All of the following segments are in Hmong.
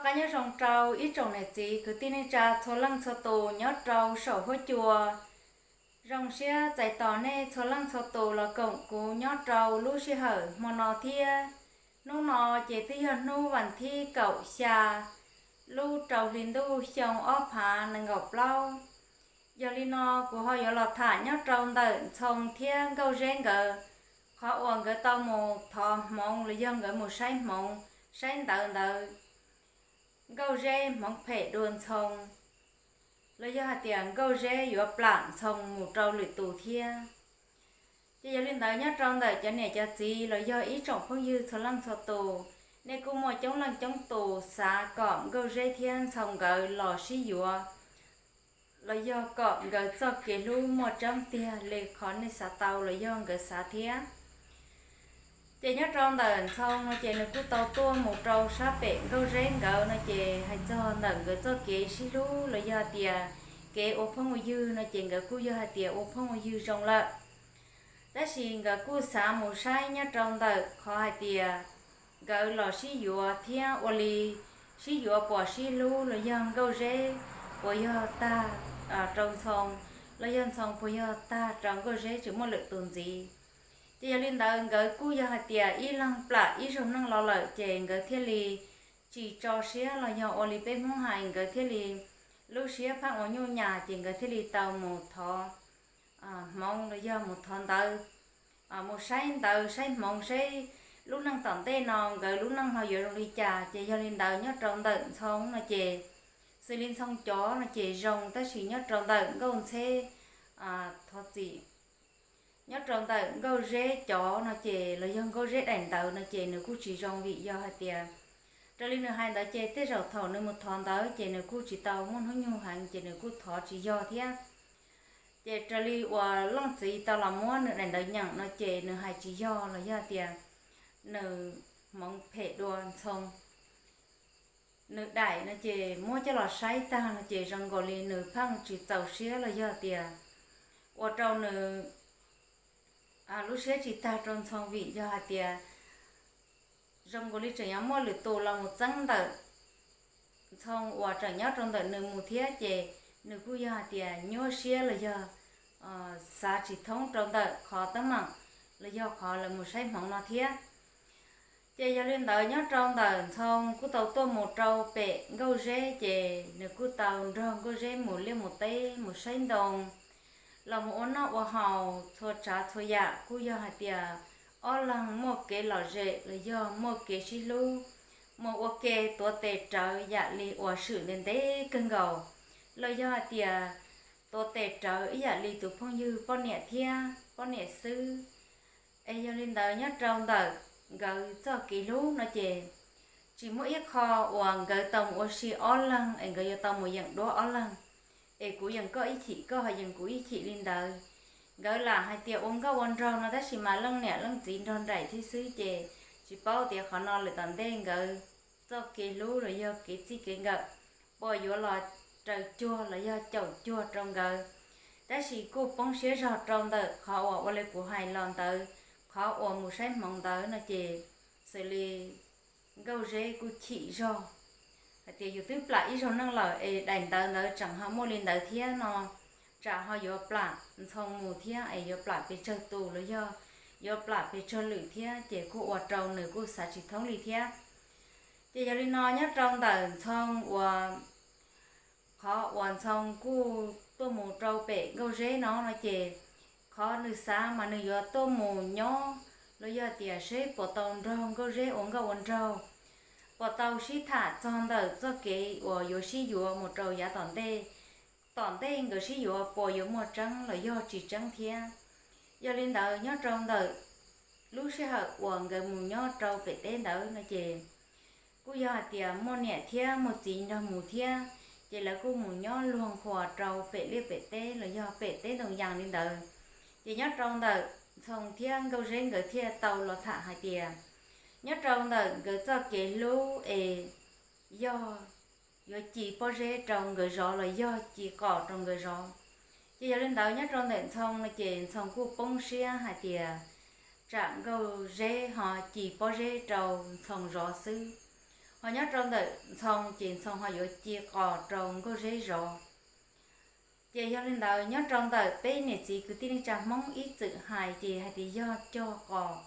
Nyob zoo rau ib tsoom niam txiv kwv tij neej tsa txhua leej txhua tus nyob rau saum huab cua. Zoo siab txais tos nej txhua leej txhua tus los koom kuv nyob rau lub sij hawm hmo no thiab. Hnub no ces twb yog hnub vas thib kaum xya lub rau hli ntuj xyoo ob phav nees nkaum plaub. Yog li no kuv ho yuav los tham nyob rau ntawm Ntxhoo thiab Nkauj Zeb nkawd, qhov uas nkawd tau mus thov hmoov los yog nkawd mus saib hmoov saib ntawv ntawd, Nkauj Zeb hmoov phem dua Ntxhoo, los yog hais tias Nkauj Zeb yuav plam Ntxhoo mus rau lwm tus thiab. Ces yog li ntawd nyob rau ntawm cov niam cov txiv los yog ib tsoom phooj ywg txhua leej txhua tus, nej kuj muaj coob leej coob tus xav kom Nkauj Zeb thiab Ntxhoo nkawd los sib yuav, los yog kom nkawd txoj kev hlub muaj tseeb tiag li qhov nej xav tau los yog nkawd xav thiab. Ces nyob rau ntawm Ntxhoo no ces nws kuj tau tuaj mus rau sab pem Nkauj Zeb nkawd no ces hais txog ntawm nkawd txoj kev sib hlub los yog tias kev ua phooj ua ywg no ces nkawd kuj yog hais tias ua phooj ua ywg zoo lawm. Tab sis nkawd kuj xav mus saib nyob rau ntawm qhov hais tias nkawd los sib yuav thiab ua li sib yuav puas sib hlub los yog Nkauj Zeb puas yog tag rau Ntxhoo, los yog Ntxhoo puas yog tag rau Nkauj Zeb tsis muaj lwm tus ntxiv. Ces yog li ntawd nkawd kuj yog hais tias ib leeg plam ib zaug neej los lawm ces nkawd thiaj li tsis tso siab los yog ua li peb Hmoob hais nkawd thiaj li lub siab pheej ua nyuj nyas ces nkawd thiaj li tau mus thov hmoov los yog mus thov ntawv, mus saib ntawv saib hmoov saib lub neej tom ntej no nkawd lub neej ho yuav zoo li cas. Ces yog li ntawd nyob rau ntawm Ntxhoo no ces xws li Ntxhoo cov no ces zoo tab sis nyob rau ntawm Nkauj Ntxheb, thov txim, nyob rau ntawm Nkauj Zeb cov no ces los yog Nkauj Zeb daim ntawv no ces nws kuj tsis zoo vim yog hais tias raws li nws hais ntawd ces tej zaum thaum nws mus thov ntawv ces nws kuj tsis tau muaj hnub nyoog heev ces nws kuj thov tsis yog thiab. Ces raws li uas leej txiv tau los muab nws daim ntawv nyeem no ces nws hais tsis yog los yog tias nws hmoov phem dua Ntxhoo. Nws daim no ces muab coj los saib tag no ces zoo nkaus li nws pheej tsis txaus siab los yog tias ua rau nws lub siab tsis tag rau Ntxhoo vim yog hais tias zoo nkaus li tseem yuav muaj lwm tus los mus txeeb ntawm Ntxhoo uas tseem nyob rau ntawm nws mus thiab ces nws kuj yog hais tias nyuaj siab los yog xav tsis thoob rau ntawm qhov teeb meem los yog qhov lawv mus saib hmoov no thiab. Ces yog li ntawd nyob rau ntawm Ntxhoo kuj tau tuaj mus rau pem Nkauj Zeb ces nws kuj tau nrog Nkauj Zeb mus liaj mus teb mus saib ntoo, los mus ua noj ua haus txhua tsav txhua yam kuj yog hais tias ob leeg muaj kev lom zem los yog muaj kev sib hlub, mus ua ke tuav tes rawv yam li uas swm ntev ntev kawg nkaus, los yog hais tias tuav tes rawv ib yam li tus phooj ywg poj niam thiab poj niam xwb. Es yog li ntawd nyob rau ntawm nkawd txoj kev hlub no ces tsis muaj ib qho uas nkawd tau mus ua si ob leeg es nkawd yuav tau mus yeem duab ob leeg, es kuv yeem koj ib chim koj ho yeem kuv ib chim li ntawd. Nkawd lam hais tias ua nkauj ua nraug no tab sis mas leej niam leej txiv nrog nraim thiab xwb ces tsis paub tias qhov no lawm tom ntej nkawd txoj kev hlub los yog kev txij kev nkawm puas yuav los raws cuag los yog caum cuag rau nkawd. Tab sis kuj poob siab zog rau ntawm qhov uas ua li kuv hais los ntawd, qhov uas mus saib hmoov ntawd no ces xws li Nkauj Zeb kuj chim zog hais tias yus twb plam ib zaug neej lawm es daim ntawv ntawd tseem ho muaj li ntawd thiab no, tsam ho yuav plam Ntxhoo mus thiab es yuav plam pes tsawg tus los yog yuav plam pes tsawg lwm thiab ces kuj ua rau nws kuj xav tsis thoob li thiab. Ces yog li no nyob rau ntawm Ntxhoo uas qhov uas Ntxhoo kuj tuaj mus rau pem Nkauj Zeb no no ces qhov nws xav mas nws yuav tuaj mus nyob los yog tias seb puas tau nrog Nkauj Zeb ua nkauj ua nraug, puas tau sib tham txog ntawm txoj kev uas yuav sib yuav mus rau yav tom ntej, tom ntej nkawd sib yuav puas yuav muaj tseeb los yog tsis tseeb thiab. Yog li ntawd nyob rau ntawm lub sij hawm uas nkawd mus nyob rau pem teb ntawd no ces kuj yog hais tias muaj niam thiab muaj txiv nrog mus thiab, ces lawv kuj mus nyob luag nqhuas rau pem liaj pem teb los yog pem teb ntoo yas li ntawd. Ces nyob rau ntawm Ntxhoo thiab Nkauj Zeb nkawd thiaj tau los tham hais tias nyob rau ntawm nkawd txoj kev hlub es yog yuav ci pob zeb rau nkawd zov los yog ci qos rau nkawd zov. Ces yog li ntawd nyob rau ntawm Ntxhoo no ces Ntxhoo kuj poob siab hais tias tsam Nkauj Zeb ho ci pob zeb rau Ntxhoo zov xwb, Ho nyob rau ntawm Ntxhoo ces Ntxhoo ho yuav ci qos rau Nkauj Zeb zov. Ces yog li ntawd nyob rau ntawm peb niam txiv kwv tij neej tsa Hmoob ib txwm hais ces hais tias yog cog qos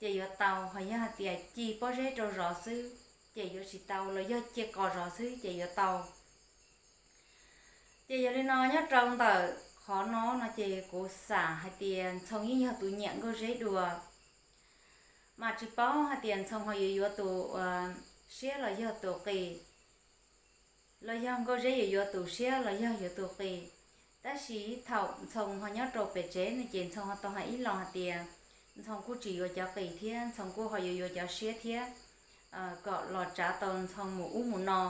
ces yuav tau, ho yog hais tias ci pob zeb rau zov xwb ces yuav tsis tau, los yog ci qos zov xwb ces yuav tau. Ces yog li no nyob rau ntawm qhov no no ces kuv xam hais tias Ntxhoo yeej yog tus nyiam Nkauj Zeb dua, mas tsis paub hais tias Ntxhoo ho yuav yuav tus siab los yog tus qis, los yog Nkauj Zeb yuav yuav tus siab los yog yuav tus qis. Tab sis thaum Ntxhoo ho nyob rau pem tsev no ces Ntxhoo ho tau hais ib los hais tias Ntxhoo kuj tsis yuav cov qis thiab, Ntxhoo kuj ho yuav yuav cov siab thiab, kom los tsav tau Ntxhoo mus ub mus no,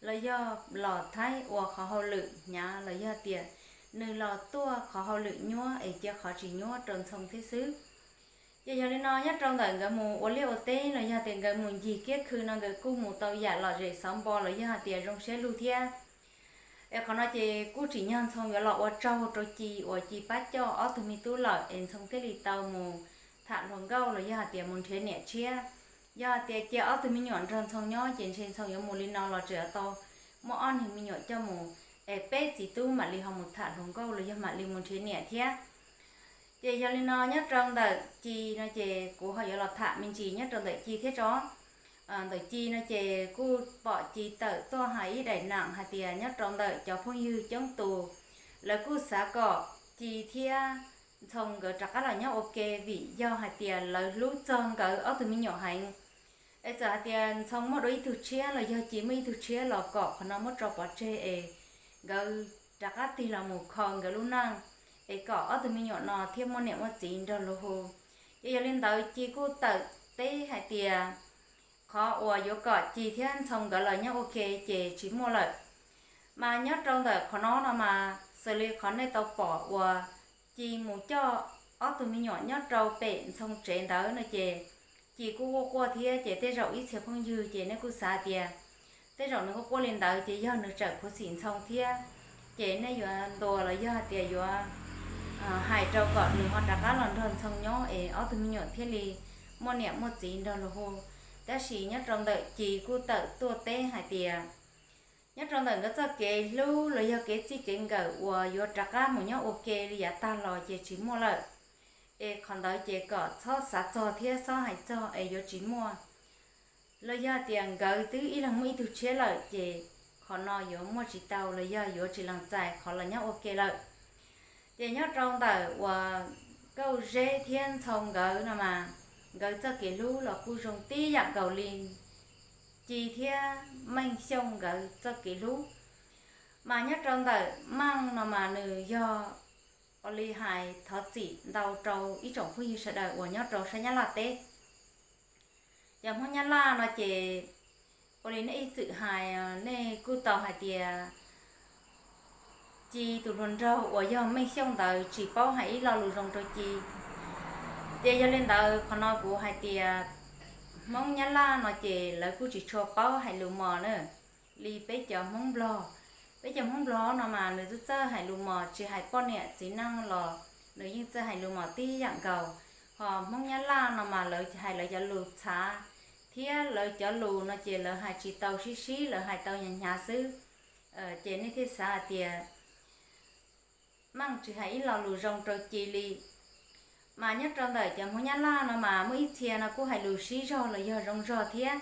los yog los thaib ua qhov hauj lwm hnyav, los yog tias nws los tuaj qhov hauj lwm nyuab es cia qhov tsis nyuab rau Ntxhoo thiab xwb. Ces yog li no nyob rau ntawm nkawd mus ua liaj ua teb los yog tias nkawd mus ncig kiab khw no nkawd kuj mus tau yam lom zem xov npo los yog hais tias zoo siab lug thiab. Es qhov no ces kuj tsim nyog Ntxhoo yuav los ua tsaug rau Ci uas Ci pab coj ob tug me tub lawm es Ntxhoo thiaj li tau mus tham hluas nkauj los yog hais tias mus nrhiav niam tshiab. Yog hais tias cia ob tug me nyuam nrog Ntxhoo nyob ces ntshe Ntxhoo yuav mus li no los tseem tau muaj ob niag me nyuam coj mus, es peb txiv tub mam li ho mus tham hluas nkauj los yog mam li mus nrhiav niam thiab. Ces yog li no nyob rau ntawm Ci no ces kuv ho yuav los tham me ntsis nyob rau ntawm Ci thiab tso. Ntawm Ci no ces kuj pom Ci tawm tuaj hais ib daim nam hais tias nyob rau ntawm cov phooj ywg coob tus, lawv kuj xav kom Ci thiab Ntxhoo nkawd rov qab los nyob ua ke vim yog hais tias lawv hlub txog nkawd ob tug me nyuam heev. Es txawm hais tias Ntxhoo muaj dua ib tug tshiab los yog Ci muaj ib tug tshiab los kom qhov no muab tso pov tseg es nkawd rov qab tig los mus kho nkawd lub neej, es kom ob tug me nyuam no thiaj muaj niam muaj txiv nrog luag hu. Ces yog li ntawd Ci kuj tawm teb hais tias qhov uas yuav kom Ci thiab Ntxhoo nkawd los nyob ua ke ces tsis muaj lawm. Mas nyob rau ntawm qhov no no mas xws li qhov nej tau pom uas Ci mus coj ob tug me nyuam nyob rau pem Ntxhoo tsev ntawd no ces Ci kuj quaj quaj thiab ces tej zaum ib txhia phooj ywg ces nej kuj xav tias tej zaum nws quaj quaj li ntawd ces yog nws tseem khuv xim Ntxhoo thiab. Ces nej yuav ntuas los yog hais tias yuav hais rau kom nws ho rov qab los nrog Ntxhoo nyob es ob tug me nyuam thiaj li muaj niam muaj txiv nrog luag hu. Tab sis nyob rau ntawm Ci kuj tawm tuaj teb hais tias nyob rau ntawm nkawd txoj kev hlub los yog kev txij kev nkawm uas yuav rov qab mus nyob ua ke li yav tag los ces tsis muaj lawm. Es qhov ntawd ces kom txhob xav txog thiab txhob hais txog es yuav tsis muaj. Los yog tias nkawd twb ib leeg muaj ib tug tshiab lawm ces qhov no yuav muaj tsis tau los yog yuav tsis lees txais qhov los nyob ua ke lawm. Ces nyob rau ntawm uas Nkauj Zeb thiab Ntxhoo nkawd no mas nkawd txoj kev hlub los kuj zoo tib yam nkaus li Ci thiab Meej Xyooj nkawd txoj kev hlub. Mas nyob rau ntawm Meej no mas nws yog ua li hais thov txim ntau rau ib tsoom phooj ywg sawv daws uas nyob rau sab Nyab Laj teb. Cov Hmoob Nyab Laj no ces ua li nej ib txwm hais, nej kuj tau hais tias Ci tus hluas nraug uas yog Meej Xyooj ntawd tsis paub hais ib lo lus zoo rau Ci. Ces yog li ntawd qhov no kuv hais tias Hmoob Nyab Laj no ces lawv kuj tsis tshua paub hais lus mos na. Li peb cov Hmoob Nplog, peb cov Hmoob Nplog no mas nws txawj txawj hais lus mos, tsis hais poj niam txiv neej los nws yeej txawj hais lus mos tib yam nkaus. Ho Hmoob Nyab Laj no mas lawv hais lawv cov lus txhav, thiab lawv cov lus no ces lawv hais tsis tau sib sib, lawv hais tau hnyav hnyav xwb. Ces nej thiaj xav hais tias Meej tsis hais ib lo lus zoo rau Ci li. Mas nyob rau ntawm cov Hmoob Nyab Laj no mas muaj ib txhia no kuj hais lus sib zog los yog zoo zog thiab.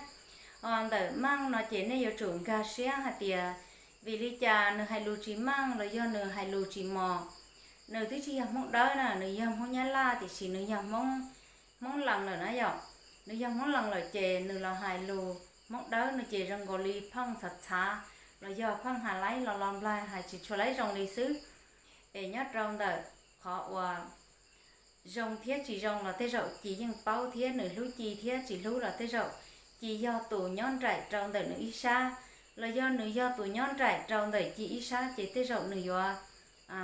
Ho ntawm Meej no ces nej yuav tsum nkag siab hais tias vim li cas nws hais lus tsis meej los yog nws hais lus tsis mos. Nws twb tsis yog Hmoob Dawb na, nws yog Hmoob Nyab Laj tiam sis nws yog Hmoob, Hmoob Lees lawm na yom. Nws yog Hmoob Lees lawm ces nws los hais lus Hmoob Dawb no ces zoo nkaus li pheej txhav txhav los yog pheej hais laib los los nplaig hais tsis tshua laib zoo li xwb. Es nyob rau ntawm qhov uas zoo thiab tsis zoo los tej zaum Ci yeej paub thiab, nws hlub Ci thiab tsis hlub los tej zaum Ci yog tus nyob nraim rau ntawm nws ib sab, los yog nws yog tus nyob nraim rau ntawm Ci ib sab ces tej zaum nws yuav,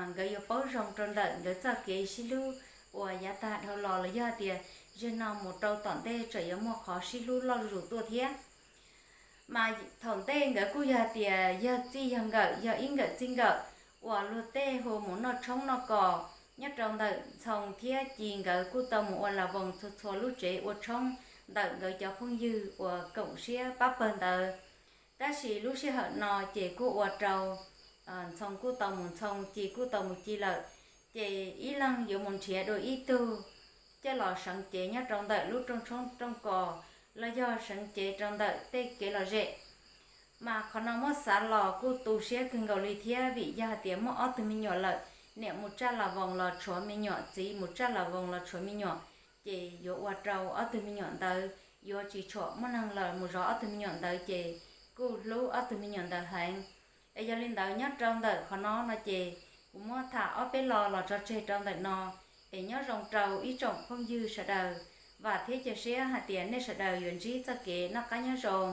nkawd yuav paub zoo rau ntawm nkawd txoj kev sib hlub uas yav tag dhau los los yog tias zaum no mus rau tom ntej tseem yuav muaj qhov sib hlub loj zuj zus tuaj thiab. Mas thaum ntej nkawd kuj yog tias yog txij yog nkawm, yog ib nkawm txij nkawm uas luag tej hu mus noj tshoob noj kos. Nyob rau ntawm Ntxhoo thiab Ci nkawd kuj tau mus ua las voos txhua txhua lub tsev ua tshoob ntawm nkawd cov phooj ywg uas koom siab pab pawg ntawd. Tab sis lub sij hawm no ces kuj ua rau Ntxhoo kuj tau mus ntxhoo, Ci kuj tau mus ci lawm, ces ib leeg yuav mus nrhiav dua ib tug coj los seev cev nyob rau ntawm lub rooj tshoob rooj kos los yog seev cev rau ntawm tej kev lom zem. Mas qhov no muab xav los kuj tu siab kawg nkaus li thiab, vim yog hais tias muaj ob tug me nyuam lawm, niam mus tsaj las voos los tshuav me nyuam, txiv mus tsaj las voos los tshuav me nyuam, ces yuav ua rau ob tug me nyuam ntawd yuav tsis tshua muaj neeg los mus zov ob tug me nyuam ntawd, ces kuj hlub ob tug me nyuam ntawd heev. Es yog li ntawd nyob rau ntawm qhov no no ces kuv muab tham ob peb lo los tso tseg rau ntawm no, es nyob zoo rau ib tsoom phooj ywg sawv daws, vam thiab cia siab hais tias nej sawv daws yuav ntsib txoj kev noj qab nyob zoo.